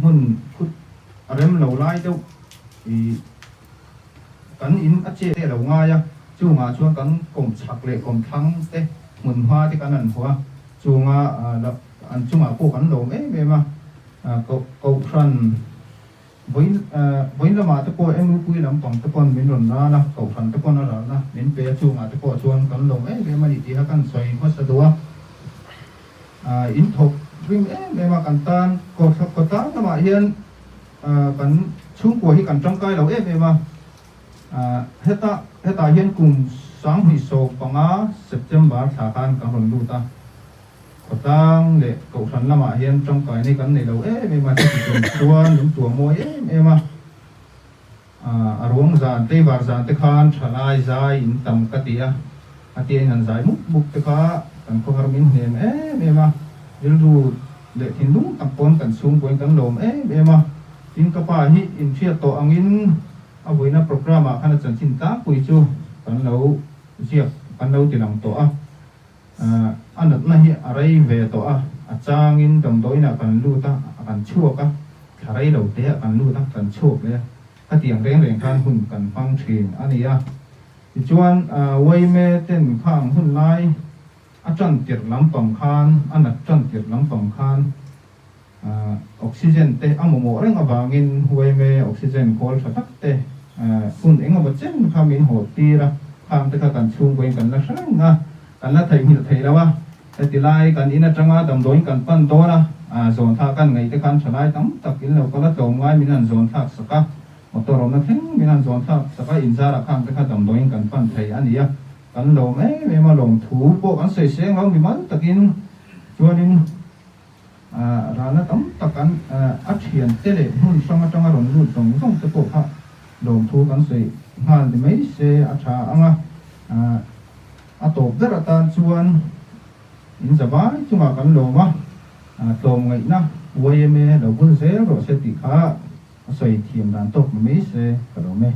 hmun khut a rem lo lai deuh ih kan in a chet te a lo ngai a, chungah chuan kan kawm chhak leh kawm thlang te hmun hma te kan han hmu a, chunga an chungah pawh kan lawm em em a, kohhran Vawiin lamah te pawh MUPui lampang te pawn min rawn ral a, kohhran te pawn a ralna min pe a, chungah te pawh chuan kan lawm em em a ni tih kha kan sawi hmasa duh a. In thawk rim em em a, kan tan khawtlang lamah hian kan chhungkua hi kan tangkai lo em em a. Heta hetah hian kum 2015 September thla khan kan rawn lut a. Khawtlang leh Kohhran lamah hian tangkaina hi kan nei lo em em a, heti tum chuan min tuah mawi em em a. A ruang zan, tleivar zan te khan thalai zai in tam ka ti a, a tia in han zai mup mup te kha kan khawhar min hnem em em a, rilru leh thinlung tak pawn kan chhungkuain kan lawm em em a. Tin ka pa hi inhriat tawh angin a vuina programme ah khan a chanchin tlangpui chu kan lo ziak kan lo tilang tawh a. A natna hi a rei ve tawh a, a changin damdawiinah kan lut a, kan chhuak a, thla rei lo te ah kan lut a, kan chhuak leh a, khatiang reng reng khan hun kan hmang thin a ni a. Tichuan Uaime ten khang hun lai a tan tirh lampang khan, a nat tan tirh lampang khan Oxygen te a mamawh reng avangin Uaime oxygen khawl tha tak te hun eng emaw chen kha min haw tir a, khang te kha kan chhungkawiin kan la hre reng a, kan la theihnghilh thei lo a. Heti lai kan in atanga damdawiin kan pan dawn a, zawn thlak kan ngaih te khan tha lai tam tak in lo kal a, tlawmngai min han zawn thlak sak a, motor awmna thleng min han zawn thlak sak a, inzarah khang te kha damdawiin kan pan thei a ni a, kan lawm em em a, lawmthu pawh kan sawi seng lo mimal takin chuanin. Ralna tam tak an a thiante leh hmun hrang atanga rawn lut zawng zawng te pawh kha lawmthu kan sawi nghal ni mai se a tha ang a. A tawp ber atan chuan in zavai chungah kan lawm a, tlawmngaihna YMA lo bul zel rawh se tih kha a sawi thiam dan tawk ni mai se ka lawm e.